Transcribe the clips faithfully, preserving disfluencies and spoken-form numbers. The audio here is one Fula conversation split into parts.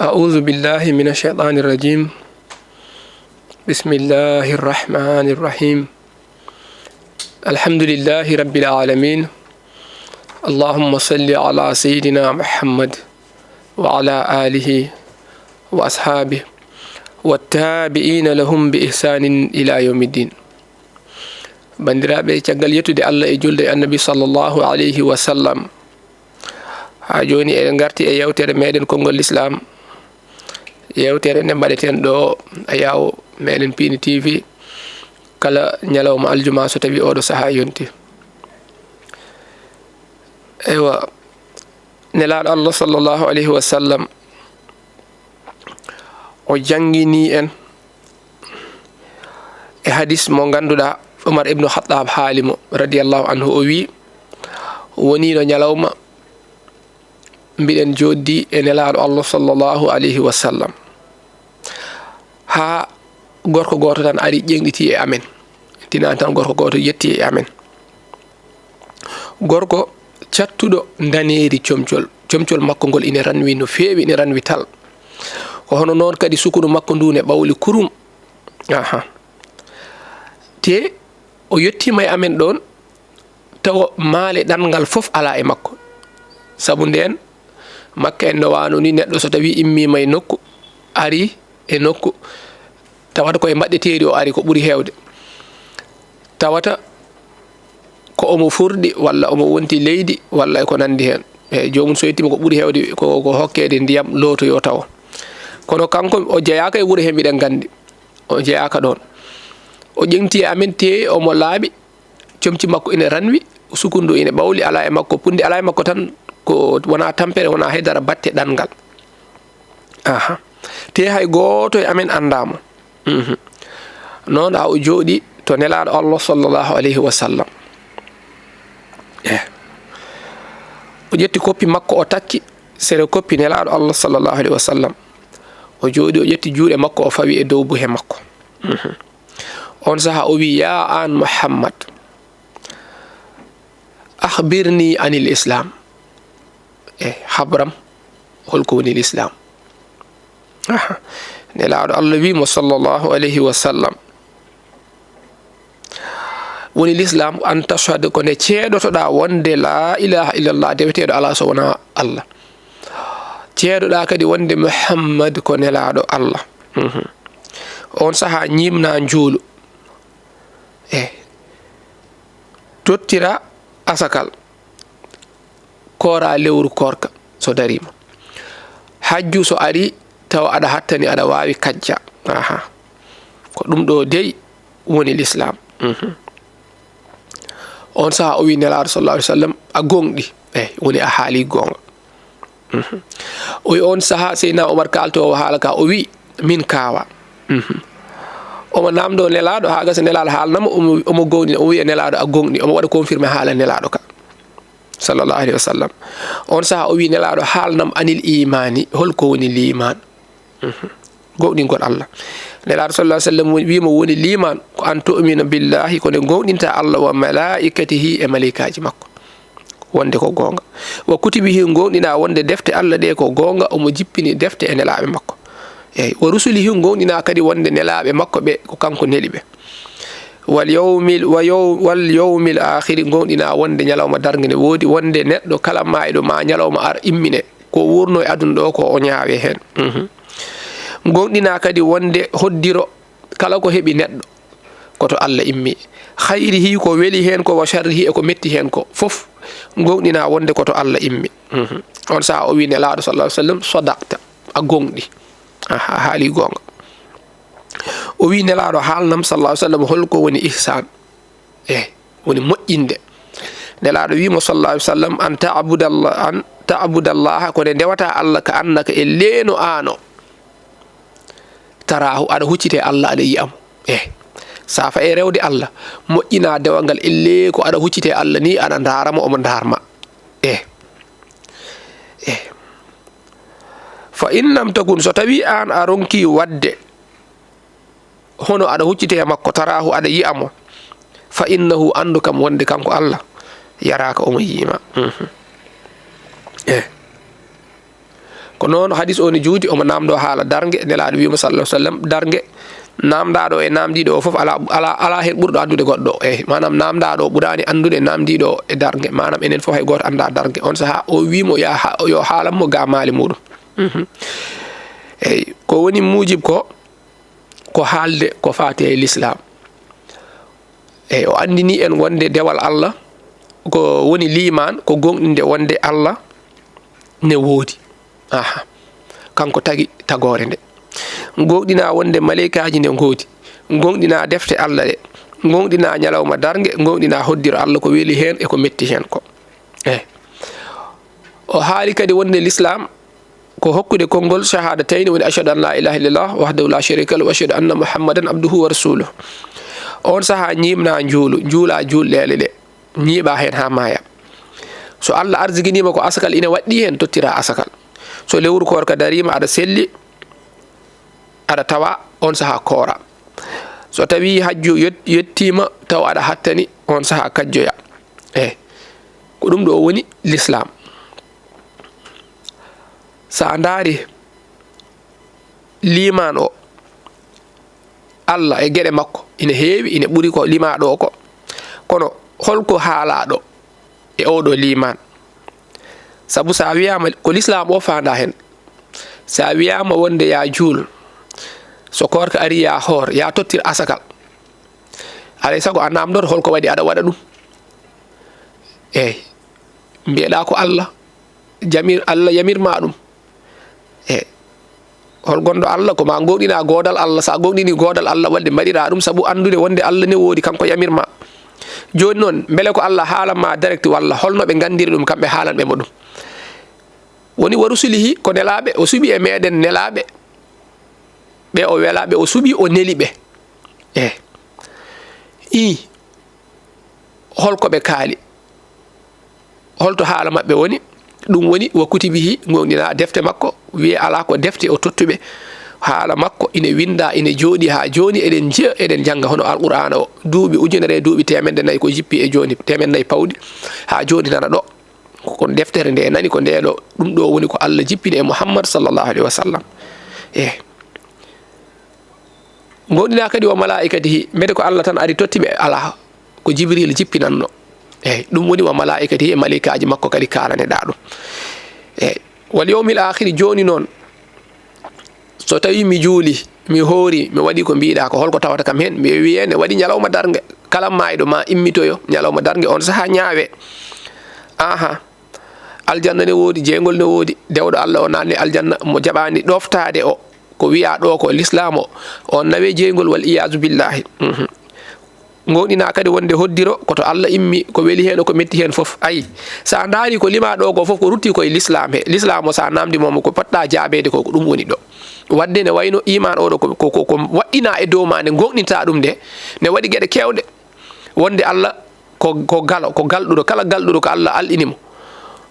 أعوذ بالله من الشيطان الرجيم. بسم الله الرحمن الرحيم. الحمد لله رب العالمين. اللهم صل على سيدنا محمد وعلى آله وأصحابه والتابعين لهم بإحسان إلى يوم الدين. Banndiraaɓe, caggal yettude Allah e julde e Annabi sallallahu alayhi wa sallam, haa jooni eɗen ngarti e yewtere meɗen konngol Lislaam, yewtere nde mbaɗeten ɗo e yawo meɗen Piindi T V kala ñalawma aljuma so tawi oɗo sahaa yonti. Eywa, Nelaaɗo Allah sallallahu alayhi wa sallam o janngini en e hadis mo ngannduɗaa Umar ibnu Khattab haali mo, radiyallahu anhu, o wi, woniino ñalawma mbiɗen jooɗdi e Nelaaɗo Allah sallallahu alayhi wa sallam, haa gorko gooto tan ari ƴeŋɗiti e amen, tinaa tan gorko gooto yetti e amen. Gorko cattuɗo ndaneeri comcol, comcol makko ngol ine ranwi no feewi, ine ranwi tal. Ko hono noon kadi sukunu makko ndu ne ɓawli kurum. Aha. Te o yettiima e amen ɗoon, tawa maale ɗanngal fof alaa e makko. Sabu ndeen, Makka en no waano ni, neɗɗo so tawi immiima e nokku, ari e nokku, tawata ko e mbaɗɗeteeri o ari ko ɓuri heewde. Tawata ko omo furɗi walla omo wonti leydi walla e ko nanndi heen. E joomum so yettiima ko ɓuri heewde ko, ko hokkeede ndiyam lootoyoo tawa. Kono kanko o jeyaaka e wuro hee, mbiɗen nganndi. O jeyaaka ɗoon. O ƴeŋti e amen te omo laaɓi, comci makko ine ranwi, sukundu ine ɓawli, alaa e makko punndi, alaa e makko tan ko wonaa tampere, wonaa hay dara batte ɗanngal. Aha. Te hay gooto e amen anndaa mo. Mhm. Noon haa o jooɗi to Nelaaɗo Allah sallallahu alayhi wa sallam. Eh. O ƴetti koppi makko, o takki sere koppi Nelaaɗo Allah sallallahu alayhi wa sallam. O jooɗi, o ƴetti juuɗe makko, o fawi e dow buhe makko. Mhm. On sahaa o wi, "Yaa aan Muhammad, akhbirni anil Islam." E habram, holko woni Lislaam? Aha. Nelaaɗo Allah wi mo, sallallahu alayhi wa sallam, woni Lislaam, an tashhada, ko nde ceedotoɗaa wonde laa ilaaha illallah, deweteeɗo alaa so wonaa Allah. Ceedoɗaa kadi wonde Muhammad ko Nelaaɗo Allah. Mhm. On sahaa ñiimna njuulu. E tottira asakal. Koora lewru koorka so dariima. Hajju so ari tawa aɗa hattani, aɗa waawi kajja. Aha. Ko ɗum ɗo dey woni Lislaam. Mhm. On sahaa o wi Nelaaɗo sallallahu alayhi wa sallam, a goongɗi. Eh, woni a haali goonga. Mhm. O wi on sahaa Seydina Omar kaaltoowo haala ka, o wi, "Min kaawa." Mhm. Omo naamndoo Nelaaɗo, haa gasa Nelaaɗo haalnamo, omo, omo goongɗina, o wiya Nelaaɗo, a goongɗi. Omo waɗa confirmé haala Nelaaɗo ka. Sallallahu alayhi wa sallam. On sahaa o wi Nelaaɗo, "Haalnam anil imaani, holko woni liimaan?" Mhm. Goongɗingol Allah. Nelaaɗo sallallahu alayhi wa sallam wi mo, woni liimaan ko an tu'mina billahi, ko nde goongɗinta Allah, wa malaikatihi, e malaikaaji makko. Wonde ko goonga. Wa kutubihi, goongɗina wonde defte Allah ɗe ko goonga, omo jippini defte e nelaaɓe makko. Eyi, wa rusulihi, goongɗina kadi wonde nelaaɓe makko ɓe ko kanko neli ɓe. Wal yawmil, wa yaw-, wal yawmil aakhiri, goongɗina wonde ñalawma darnge ne woodi, wonde neɗɗo kala maayɗo ma ñalawma ar immine, ko wuurno e aduna ɗo ko o ñaawe heen. Mhm. Goongɗina kadi wonde hoddiro kala ko heɓi neɗɗo, ko to Allah immi. Khayrihi, ko weli heen ko, wa sharrihi, e ko metti heen ko, fof goongɗina wonde ko to Allah immi. Mhm. On sahaa o wi Nelaaɗo sallallahu alayhi wa sallam, "Sadaqta, a goongɗi. A ha-, haali goonga." O wi Nelaaɗo, "Haalnam sallallahu alayhi wa sallam, holko woni ihsaan?" Eh, woni moƴƴinde. Nelaaɗo wi mo sallallahu alayhi wa sallam, "An ta'budallah-, an ta'budallaha, ko nde ndewata Allah, ka annaka, e leeno aano. Taraahu, aɗa huccite Allah, aɗa yi'a mo." Eh, safa e rewde Allah, moƴƴina dewal ngal, elle ko aɗa huccite Allah ni, aɗa ndaara mo, omo ndaar ma. Eh. Eh. Fa in lam takun, so tawi aan a ronki wadde hono aɗa huccite e makko, taraahu, aɗa yi'a mo, fa innahu, anndu kam wonde kanko Allah, yaraaka, omo yi'i ma. Mhm. Eh. Ko noon hadis o ne juuti, omo naamndoo haala darnge, Nelaaɗo wiyi mo, sallallahu alaihi wasallam, darnge, naamndaaɗo e naamndiiɗo o fof alaa, alaa, alaa heen ɓurɗo anndude goɗɗo. Eey, maanaam, naamndaaɗo o ɓuraani anndude naamndiiɗo o e darnge. Maanaam, enen fof hay gooto anndaa darnge. On sahaa, o wiyi mo, "Yo ha-, yo haalan mo ga maale muuɗum." Mhm. Eey, ko woni muujib ko, ko haalde ko faati e lislaam. Eey, o anndini en wonde dewal Allah ko woni liimaan, ko gooŋɗinde wonde Allah ne woodi. Aha. Kanko tagi tagoore nde. Gooŋɗina wonde maleykaaji ne ngoodi. Gooŋɗina defte Allah ɗe. Gooŋɗina ñalawma darnge, gooŋɗina hoddiro Allah ko weli heen e ko metti heen ko. Eey. O haali kadi wonde lislaam ko hokkude konngol shahadatayni, woni ashhadu an la ilaha illallah wahdahu la sharika lahu wa ashhadu anna Muhammadan abduhu wa rasuluh. On sahaa ñiiɓna njuulu, njuula juulɗeele ɗe, ñiiɓa heen haa maaya. So Allah arzikiniima ko asakal ina waɗɗii heen, tottira asakal. So lewru koorka dariima, aɗa selli, aɗa tawa, on sahaa koora. So tawii hajju yot-, yettiima, taw aɗa hattani, on sahaa kajjoya. Eey, ko ɗum ɗo woni lislaam. So a ndaari liimaan o, Allah e geɗe makko ina heewi, ina ɓuri ko limaaɗo o ko. Kono holko haalaaɗo e oɗo liimaan? Sabu so a wiyaama ko lislaam o faandaa heen, so a wiyaama wonde yaa juul, so koorka ari yaa hoor, yaa tottir asakal, alay sago a naamndoto holko waɗi aɗa waɗa ɗum. Eey, mbiyeɗaa ko Allah jamir, Allah yamir ma ɗum. E hol gonɗo Allah, ko ma gooŋɗina goodal Allah. So a gooŋɗini goodal Allah, waɗde mbaɗiraa ɗum sabu anndude wonde Allah ne woodi, kanko yamir ma. Jooni noon, mbele ko Allah haalan ma direct walla holno ɓe nganndiri ɗum, kamɓe haalan ɓe mo ɗum? Woni wa rusulihi, ko nelaaɓe, o suɓi e meɗen nelaaɓe, ɓe o welaa, ɓe o suɓi, o neli ɓe. E ii, holko ɓe kaali? Holto haala maɓɓe woni? Ɗum woni wa kutubihi, gooŋɗina defte makko, wiye alaa ko defte o tottuɓe. Haala makko ina winnda, ina jooɗi haa jooni, eɗen njiya, eɗen njannga hono Alqur'aana o. Duuɓi ujunere, duuɓi teemedde nayi ko jippi e jooni, teemedde nayi pawɗi, haa jooni nana ɗo. Ko kon deftere nde nani ko nde ɗo, ɗum ɗo woni ko Allah jippini e Muhammad sallallahu alaihi wa sallam. E gooŋɗina kadi wa malaa'ikatihi, mbete ko Allah tan ari totti ɓe? Alaa, ko Jibril jippinanno. Eey, ɗum woni wa malaa'ikatihi, e maleykaaji makko kadi kaalaneɗaa ɗum. Eey, wal yawmil aakhiri, jooni noon, so tawii mi juuli, mi hoori, mi waɗi ko mbiiɗaa ko, holko tawata kam heen? Mi wiye ne waɗi ñalawma darnge, kala maayɗo ma immitoyo ñalawma darnge, on sahaa ñaawe. Aha, aljanna ne woodi, jeygol ne woodi, dewɗo Allah o naatni aljanna, mo jaɓaani ɗoftaade o, ko wiyaa ɗo ko lislaam o, on nawe jeygol, wal iyaazu billahi. Mhm. Gooŋɗina kadi wonde hoddiro ko to Allah immi, ko weli heen, ko metti heen fof. Ayi, so a ndaari ko limaa ɗo ko fof, ko rutti koye lislaam he. Lislaam o, so a naamndi mo, ko potɗa jaabeede ko, ko ɗum woni ɗo. Waɗde ne wayno iman oɗo ko, ko, ko, ko waɗɗina e dow ma nde, gooŋɗinta ɗum nde, ne waɗi geɗe keewɗe. Wonde Allah ko, ko galo, ko galɗuɗo, kala galɗuɗo ko Allah alɗini mo.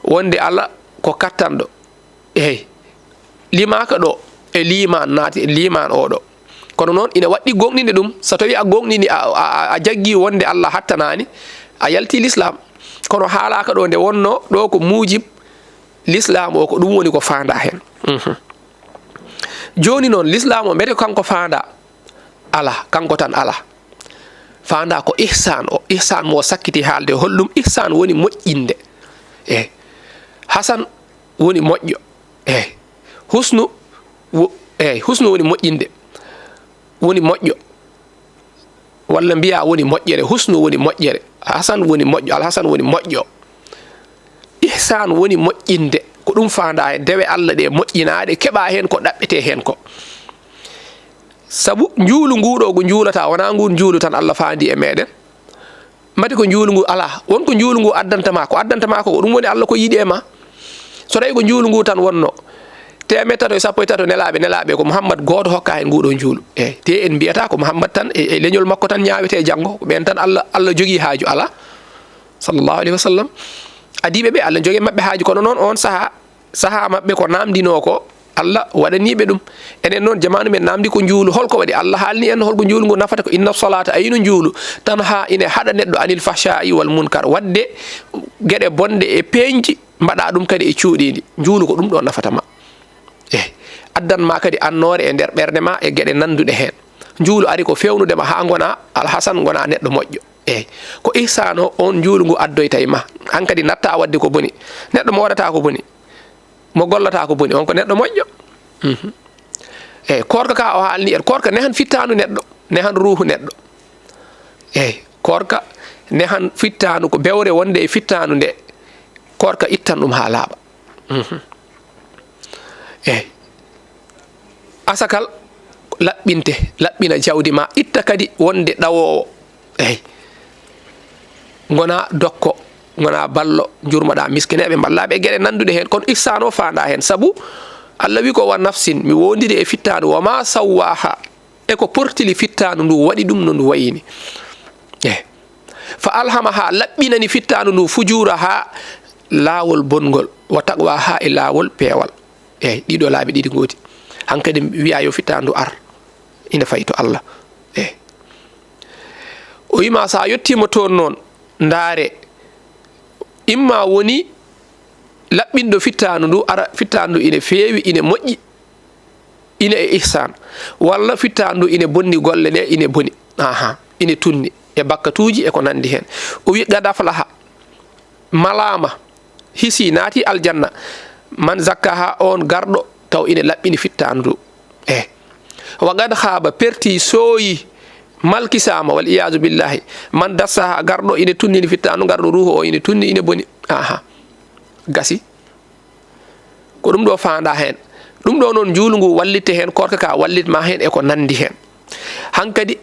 Wonde Allah ko kattanɗo. Eey, limaaka ɗo e liimaan naati e liimaan oɗo. Kono noon ina waɗɗi gooŋɗinde ɗum, so tawii a gooŋɗini, a, a, a, a jaggii wonde Allah hattanaani, a yaltii lislaam. Kono haalaaka ɗo nde wonnoo, ɗo ko muujib lislaam o, ko ɗum woni ko faandaa heen. Mhm. Jooni noon, lislaam o, mbete ko kanko faandaa? Alaa, kanko tan alaa. Faandaa ko ihsaan o, ihsaan mo sakkiti haalde, holɗum ihsaan woni? Moƴƴinde. Eey. Hasan woni moƴƴo. Eey. Husnu wo-, eey, husnu woni moƴƴinde. Woni moƴƴo. Walla mbiyaa woni moƴƴere, husnu woni moƴƴere, hasan woni moƴƴo, alhasan woni moƴƴo. Ihsaan woni moƴƴinde, ko ɗum faandaa heen, dewe Allah ɗe moƴƴinaaɗe, keɓa heen ko ɗaɓɓetee heen ko. Sabu njuulu nguu ɗo ko njuulata, wonaa nguun njuulu tan Allah faandi e meɗen. Mbati ko njuulu ngu alaa, won ko njuulu ngu addanta ma, ko addanta ma ko, ko ɗum woni Allah ko yiɗi e ma. So tawi ko njuulu ngu tan wonno, teemeɗɗe tato e sappo e tato nelaaɓe, nelaaɓe ko Muhammad gooto hokka heen nguɗo njuulu. Eey, te en mbiyata ko Muhammad tan e, e leñol makko tan ñaawete janngo, ko ɓeen tan Allah, Allah jogii haaju, alaa. Sallallahu alaihi wa sallam. Adiiɓe ɓe, Allah jogii maɓɓe haaju, kono noon on sahaa, sahaa maɓɓe ko naamndinoo ko, Allah waɗanii ɓe ɗum. Enen noon, jamaanu men naamndi ko njuulu, holko waɗi? Allah haalni en holko njuulu ngu nafata ko, "Inna salata aynu njuulu, tanha ine haɗa neɗɗo anil fahsha'i wal munkar." Waɗde geɗe bonɗe e peeñɗi, mbaɗa ɗum kadi e cuuɗiiɗi. Njuulu ko ɗum ɗo nafata ma. Eey. Addan ma kadi annoore e nder ɓernde ma e geɗe nannduɗe heen. Njuulu ari ko feewnude ma haa ngona Alhasan, ngona neɗɗo moƴƴo. Eey. Ko ihsaan o, on njuulu ngu addoyta e ma. Hankadi natta waɗde ko boni. Neɗɗo mo waɗata ko boni, mo gollata ko boni, on ko neɗɗo moƴƴo. Mhm. Eey, koorka ka o haalni en, koorka nehan fittaandu neɗɗo, nehan ruuhu neɗɗo. Eey, koorka nehan fittaandu, ko bewre wonde e fittaandu nde, koorka ittan ɗum haa laaɓa. Mhm. Eey. Asakal laɓɓinte, laɓɓina jawdi ma, itta kadi wonde ɗawoowo. Eey. Ngona dokko, ngona ballo, njurmaɗa miskineeɓe, mballaaɓe e geɗe nannduɗe heen. Kono ihsaan o faanda heen, sabu Allah wi ko: "Wa nafsin", mi wondiri e fittaandu, "wa ma sawwaha", e ko portili fittaandu ndu, waɗi ɗum no ndu wayini. Eey. "Fa alhamaha", laɓɓinani fittaandu ndu, "fujuraha", laawol bongol, "wa taqwaha", e laawol peewal. Eey, ɗiɗo laabi ɗiɗi ngooti. Hankadi wiya yo fittaandu ar, ina fayi to Allah. Eey. O wima sa yettima toon noon, ndaare, imma woni laɓɓinɗo fittaandu ndu, ara fittaandu ndu ine feewi, ine moƴƴi, ine e ihsaan, walla fittaandu ndu ine bonni golle ɗe, ine boni. Aha, ine tunni e bakkatuuji e ko nanndi heen. O wi: "Qad aflaha", malaama, hisi, naati aljanna, "man zakkaha", on garɗo taw ine laɓɓini fittaandu ndu. Eey. "Wa qad khaba", perti, sooyi, malkisaama, wal iyaazu billahi, "man dassaha", garɗo ine tunnini fittaandu, garɗo ruuhu o ine tunni, ine boni. Aha. Gasi. Ko ɗum ɗo faanda heen. Ɗum ɗo noon njuulu ngu wallitte heen, koorka ka wallit ma heen e ko nanndi heen. Hankadi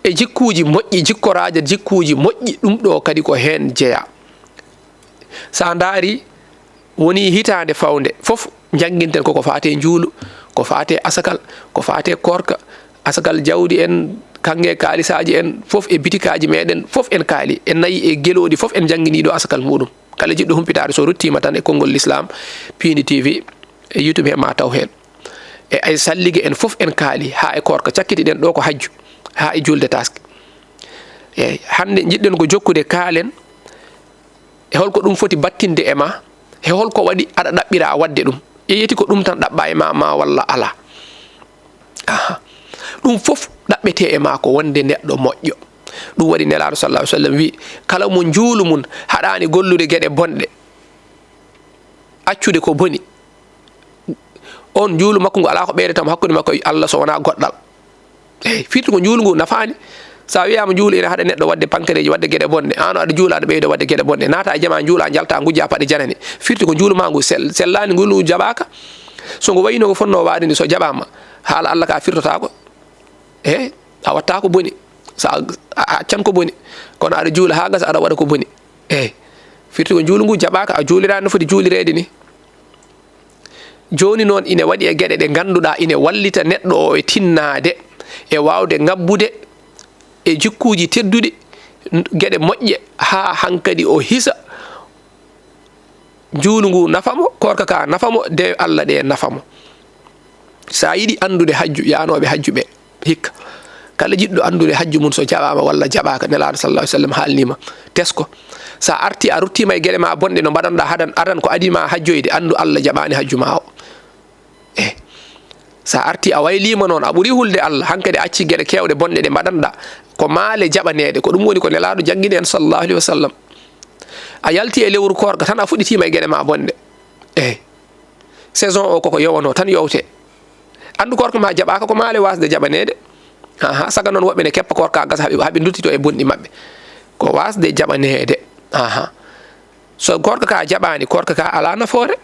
e jikkuuji moƴƴi, jikkoraajo jikkuuji moƴƴi, ɗum ɗo kadi ko heen jeyaa. Sa ndaari, woni hitaande fawnde fof njannginten koko faate njuulu, ko faate asakal, ko faate koorka, asakal jawdi en, kannge kaalisaaji en, fof e bitikaaji meɗen, fof en kaali. En nayi e gelooɗi, fof en njanngini ɗo asakal muɗum. Kala jiɗɗo humpitaade, so ruttiima tan e konngol Lislaam, Piindi T V, e YouTube he ma taw heen. E ay sallige en fof en kaali, haa e koorka. Cakkitiɗen ɗo ko hajju, haa e juulde taaske. Eey, hannde njiɗɗen ko jokkude kaalen, e holko ɗum foti battinde e ma, e holko waɗi aɗa ɗaɓɓira waɗde ɗum. Ƴeeƴeti ko ɗum tan ɗaɓɓa e ma, ma walla alaa. Aha. Ɗum fof ɗaɓɓete e ma ko wonde neɗɗo moƴƴo. Ɗum waɗi Nelaaɗo sallallahu alaihi wasallam wi: "Kala mo njuulu mum haɗaani gollude geɗe bonɗe, accude ko boni, on njuulu makko ngu alaa ko ɓeydata mo hakkunde makko e Allah so wonaa goɗɗal." Eey, firti ko njuulu ngu nafaani. Sa wiyaama njuulu ina haɗa neɗɗo waɗde pankareeji, waɗde geɗe bonɗe, aan o aɗa juula, aɗa ɓeyda waɗde geɗe bonɗe, naata e jamaa, njuula, njalta, ngujja paɗe janane. Firti ko njuulu ma ngu sel-, sellaani, ngu, ngu jaɓaaka. So ngu wayino ko fotnoo waade ni, so jaɓaama, haala Allah ka firtotaako. Eey, a watta ko boni. Sa a, a accan ko boni. Kono aɗa juula haa gasa, aɗa waɗa ko boni. Eey, firti ko njuulu ngu jaɓaaka, a juuliraani no foti juulireede ni. Jooni noon, ine waɗi e geɗe ɗe ngannduɗaa ine wallita neɗɗo o e tinnaade, e waawde ngabbude e jikkuuji tedduɗi, geɗe moƴƴe, haa hankadi o hisa, njuulu ngu nafa mo, koorka ka nafa mo, dewe Allah ɗe nafa mo. Sa yiɗi anndude hajju, yaanooɓe hajju ɓe, hikka. Kala jiɗɗo anndude hajju mum, so jaɓaama walla jaɓaaka, Nelaaɗo sallallahu alaihi wasallam haalniima. Tesko. Sa arti, a ruttiima e geɗe ma bonɗe no mbaɗanɗa hadan, adan ko adii ma hajjoyde, anndu Allah jaɓaani hajju ma o. Eh. Sa arti, a wayliima noon, a ɓuri hulde Allah, hankadi a acci geɗe keewɗe bonɗe ɗe mbaɗanɗa. Ko maale jaɓaneede, ko ɗum woni ko Nelaaɗo janngini en sallallahu alaihi wasallam. A yalti e lewru koorka tan, a fuɗɗitiima e geɗe ma bonɗe. Eh. Saison o koko yowano tan yowte. Anndu koorka ma jaɓaaka, ko maale wasde jaɓaneede. Aha, saga noon woɓɓe ne keppa koorka gasa, haɓe, haɓe duttito e bonɗi maɓɓe. Ko wasde jaɓaneede. Aha. So koorka ka jaɓaani, koorka ka alaa nafoore.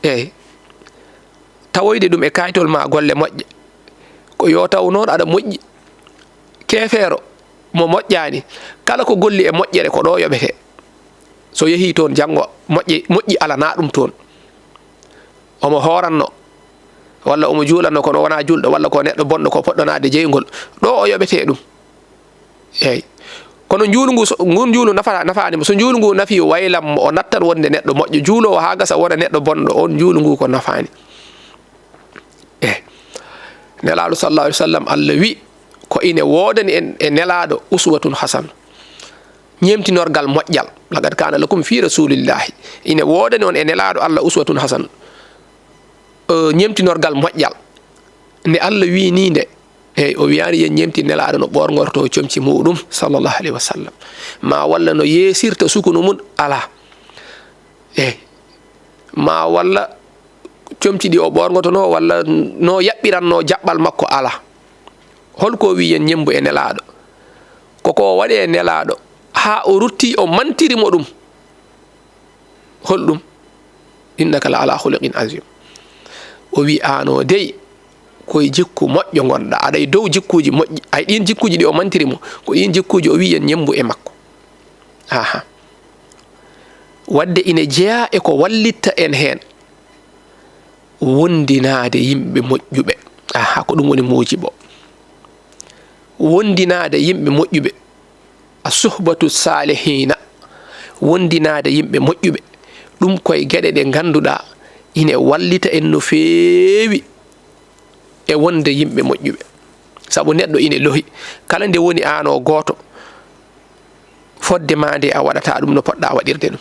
Eey. Tawoyde ɗum e kayitol ma golle moƴƴe. Ko yo taw noon aɗa moƴƴi. Keefeero mo moƴƴaani, kala ko golli e moƴƴere ko ɗo yoɓete. So yehii toon janngo, moƴƴe, moƴƴi alanaa ɗum toon. Omo hooranno, walla omo juulanno, kono wonaa juulɗo, walla ko neɗɗo bonɗo, ko poɗɗo naatde jeyngol. Ɗo o yoɓetee ɗum. Eey. Kono njuulu ngu, so, ngun njuulu nafa-, nafaani mo. So njuulu ngu nafii, waylan mo, o nattat wonde neɗɗo moƴƴo. Juuloowo haa gasa wona neɗɗo bonɗo, on njuulu ngu ko nafaani. Eh. Nelaaɗo sallallahu alaihi wasallam, Allah wi, ko ine woodani en e Nelaaɗo uswatun hasan. Ñeemtinorgal moƴƴal. "Laqad kana lakum fi rasulillahi." Ine woodani on e Nelaaɗo Allah uswatun hasan. eh, ñemtinorgal moƴƴal. Nde Allah wii nii nde, eyi, o wiyaani yen ñemti Nelaaɗo no ɓoornortoo comci muuɗum, sallallahu alayhi wa sallam. Ma walla no yeesirta sukunu mum, alaa. Eyi. Ma walla comci ɗi o ɓoornotonoo, walla no yaɓɓirannoo jaɓɓal makko, alaa. Hol ko o wii yen ñemmbu e Nelaaɗo? Ko ko o waɗi e Nelaaɗo, haa o rutti o mantiri mo ɗum. Hol ɗum? "Innaka la ala khuluqin azim." O wii, "Aan o dey, ko e jikku moƴƴo ngonɗaa, aɗa e dow jikkuuji moƴƴi." Ay, ɗiin jikkuuji ɗi o mantiri mo, ko ɗiin jikkuuji o wii yen ñemmbu e makko. Aha. Wadde ine jeyaa e ko wallitta en heen, wondinaade yimɓe moƴƴuɓe. Aha, ko ɗum woni mojibo. Wondinaade yimɓe moƴƴuɓe. A suhbatu saalihiina, wondinaade yimɓe moƴƴuɓe, ɗum koye geɗe ɗe ngannduɗaa ine wallita en no feewi e wonde yimɓe moƴƴuɓe. Sabu neɗɗo ine lohi, kala nde woni aan o gooto, fodde maa nde a waɗataa ɗum no poɗɗaa waɗirde ɗum.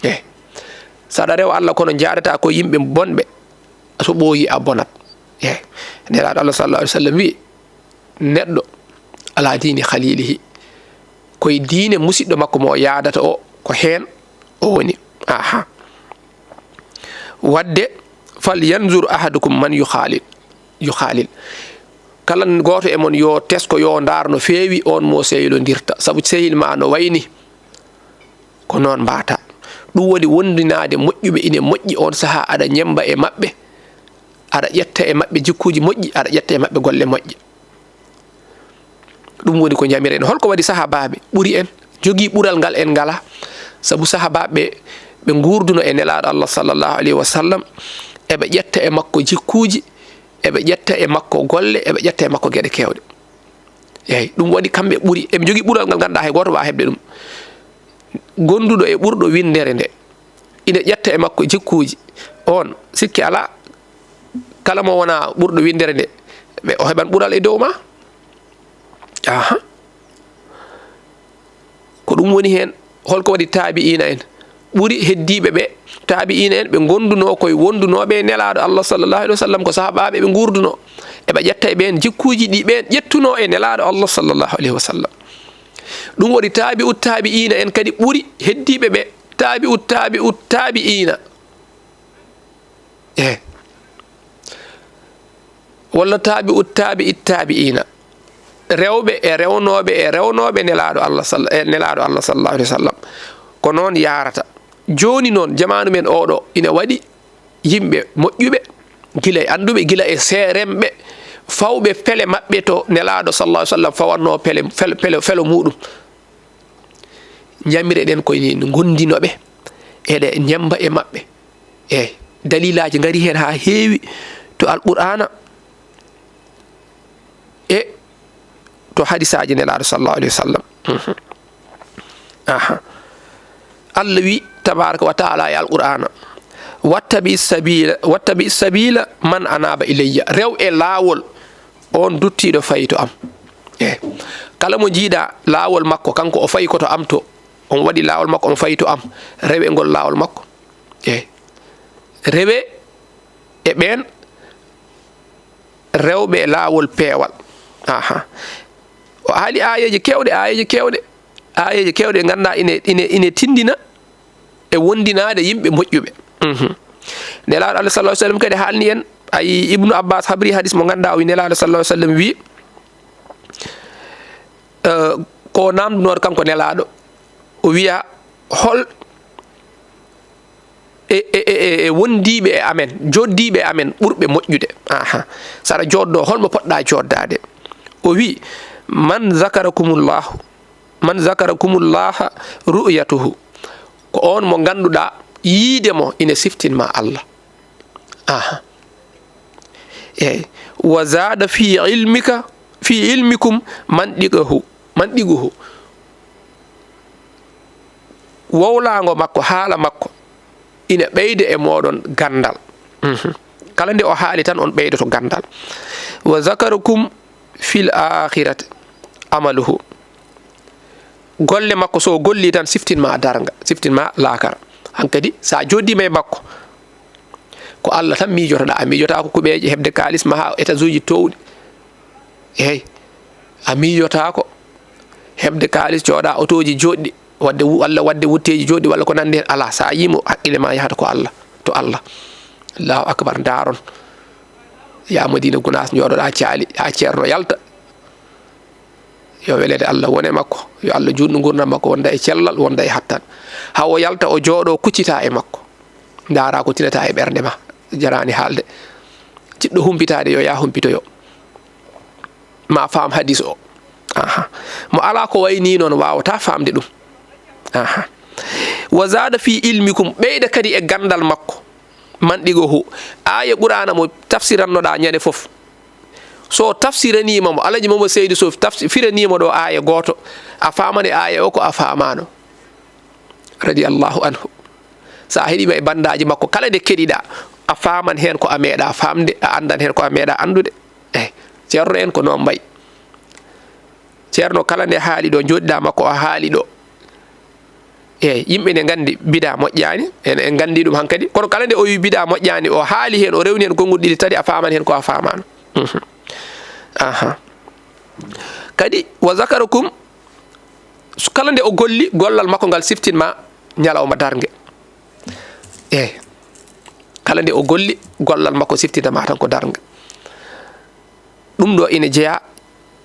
Eyi. So aɗa rewa Allah, kono njaadataa ko yimɓe bonɓe, so ɓooyi a bonat. Eyi. Nelaaɗo Allah, sallallahu alayhi wa sallam, wii, neɗɗo ala diini khalilihi. Koye diine musiɗɗo makko mo o yaadata o, ko heen o woni. Aha. Wadde, "Fal yanzur ahadukum man yukhalil, yukhalil." Kala gooto e mon yo tesko, yo ndaar no feewi oon mo sehilondirta. Sabu sehil ma no wayni. Ko noon mbaata. Ɗum woni wondinaade moƴƴuɓe ine moƴƴi oon sahaa, aɗa ñemmba e maɓɓe, aɗa ƴetta e maɓɓe jikkuuji moƴƴi, aɗa ƴetta e maɓɓe golle moƴƴe. Ɗum woni ko njamiren. Hol ko waɗi sahaabaaɓe ɓuri en, jogii ɓural ngal en ngalaa? Sabu sahaabaaɓe ɓe nguurduno e Nelaaɗo Allah, sallallahu alayhi wa sallam, eɓe ƴetta e makko jikkuuji, eɓe ƴetta e makko golle, eɓe ƴetta e makko geɗe keewɗe. Eey, ɗum waɗi kamɓe ɓuri, eɓe njogii ɓural ngal ngannduɗaa hay gooto waawaa heɓde ɗum. Gonduɗo e ɓurɗo winndere nde, ina ƴetta e makko jikkuuji, oon, sikke alaa, kala mo wonaa ɓurɗo winndere nde, ɓe, o heɓan ɓural e dow maa. Aha. Ko ɗum woni heen, hol ko waɗi taabi'iina en ɓuri heddiiɓe ɓe? Taabi'iina en, ɓe ngondunoo koye wondunooɓe e Nelaaɗo Allah, sallallahu alayhi wa sallam, ko sahaabaaɓe ɓe nguurdunoo. Eɓe ƴetta e ɓeen jikkuuji ɗi ɓeen ƴettunoo e Nelaaɗo Allah, sallallahu alayhi wa sallam. Ɗum waɗi taabi'u taabi'iina en kadi ɓuri heddiiɓe ɓe, taabi'u taabi'u taabi'iina. Eey. Walla taabi'u taabi'i taabi'iina. Rewɓe e rewnooɓe e rewnooɓe Nelaaɗo Allah sall-, e Nelaaɗo Allah, sallallahu alayhi wa sallam. Ko noon yahrata. Jooni noon, jamaanu men oo ɗoo, ina waɗi yimɓe moƴƴuɓe, gila e annduɓe, gila e seeremɓe, fawɓe pele maɓɓe to Nelaaɗo, sallallahu alayhi wa sallam, fawatnoo pele, fel-, pele, felo muuɗum. Njamire ɗen ko ene ngondino ɓe, eɗe ñemmba e maɓɓe. Eey, dalilaaji ngarii heen haa heewi to Alqur'aana e to hadisaaji Nelaaɗo, sallallahu alayhi wa sallam. Mhm. Aha. Allah wi tabaaraka wa ta'ala e Alqur'aana, "Wattabi sabila, wattabi sabila man anaba ilayya." Rew e laawol on duttiiɗo fayi to am. Eey. Kala mo njiiɗaa laawol makko, kanko o fayi ko to am to, on waɗi laawol makko, on fayi to am, rewe ngol laawol makko. Eey. Rewe e ɓeen rewɓe e laawol peewal. Aha. O haali aayeeje keewɗe, aayeeje keewɗe, aayeeje keewɗe, nganndaa ine, ine, ine tinndina e wondinaade yimɓe moƴƴuɓe. Mhm. Nelaaɗo Allah, sallallahu alayhi wa sallam, kadi haalni en, ay, Ibnu Abbas habri hadis mo nganndaa o wi Nelaaɗo, sallallahu alayhi wa sallam, wi, eh, ko naamndunooɗo kanko Nelaaɗo, o wiya, hol e, e, e, e, e wondiiɓe e amen, jooddiiɓe e amen ɓurɓe moƴƴude? Aha. So aɗa jooddo, hol mo poɗɗaa jooddaade? O wi, "Man zakarakumullahu, man zakarakumullah ru'yatuhu." Ko on mo ngannduɗaa yiide mo ina siftin ma Allah. Aha. Eey. "Wa zaada fi ilmika, fi ilmikum mandiqahu, mandiquhu." Wowlaango makko, haala makko, ina ɓeyda e mooɗon ganndal. Mhm. Kala nde o haali tan, on ɓeydoto ganndal. "Wa zakarakum fil akhirati amaluhu." Golle makko, so o golli tan, siftin ma darnga, siftin ma laakara. Hankadi, so a jooddiima e makko, Ko Allah tan miijotoɗaa, a miijotaako kuɓeeje, heɓde kaalis, maha étage uji toowɗi. Eey, a miijotaako heɓde kaalis, cooda otooji jooɗɗi, waɗde wu-, walla waɗde wutteeji jooɗɗi, walla ko nanndi heen. Alaa, so a yii mo, hakkille ma yahata ko Allah, to Allah. Allahu akbar, ndaaron. Yaa Madina Gunaas, njooɗoɗaa caali, haa ceerno yalta. Yo weleede Allah won e makko, yo Allah juutnu nguurndam makko, wonda e cellal, wonda e hattan. Haa o yalta, o jooɗoo, kuccitaa e makko. Ndaaraa ko tinata e ɓernde ma, jaraani haalde. Jiɗɗo humpitaade, yo yaa humpitoyo. Ma faam hadiis o. Aha. Mo alaa ko wayi nii noon, waawataa faamde ɗum. Aha. Wa zaada fi ilmikum, ɓeyda kadi e ganndal makko. Manɗigo hu. Aaya Qur'aana mo tafsirannoɗaa ñande fof. So tafsiraniima mo, Alaji Momo Seydi Sow tafsi-, firaniima ɗo aaya gooto, a faamani aaya o ko a faamaano. Radiyallahu anhu. So a heɗiima e banndaaji makko, kala nde keɗiɗaa, a faaman heen ko a meeɗaa faamde, a anndan heen ko a meeɗaa anndude. Eey, ceerno en ko noon mbayi. Ceerno kala nde haali ɗo, njooɗiɗaa makko o haali ɗo. Eey, yimɓe ne nganndi bidaa moƴƴaani, en, en nganndi ɗum hankadi. Kono kala nde o wi bidaa moƴƴaani, o haali heen, o rewni heen konguɗi ɗiɗi tati, a faaman heen ko a faamaano. Mhm. Aha. Kadi, wa zakarakum, so kala nde o golli, gollal makko ngal siftin ma ñalawma darnge. Eey. Kala nde o golli, gollal makko siftinta ma tan ko darnga. Ɗum ɗo ina jeyaa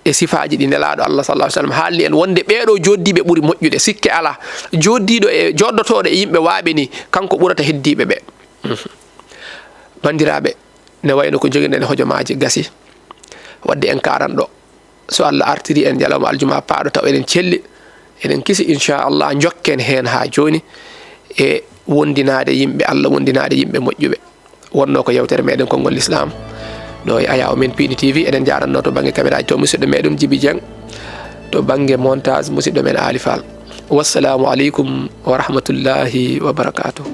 e sifaaji ɗi Nelaaɗo Allah sallallahu alaihi wasallam haalni en wonde ɓeeɗo jooɗdiiɓe ɓuri moƴƴude. Sikke alaa, jooɗdiiɗo e, jooɗdotooɗo e yimɓe waaɓe ni, kanko ɓurata heddiiɓe ɓe. Mhm. Banndiraaɓe, ne wayno ko njogiɗen e hojomaaji gasi. Wadde en kaaran ɗo. So Allah artiri en ñalawma aljuma paaɗo taw eɗen celli, eɗen kisi, inchallah, njokken heen haa jooni e wondinaade yimɓe Allah, wondinaade yimɓe moƴƴuɓe. Wonnoo ko yewtere meɗen konngol Lislaam ɗo e Ayaw Men Piindi T V. Eɗen njaarannoo to bannge kameraaji to musidɗo meɗen Jibi Dieng, to bannge montage musidɗo men Ali Fall. Wassalamu aleykum wa rahmatullahi wa barakatuh.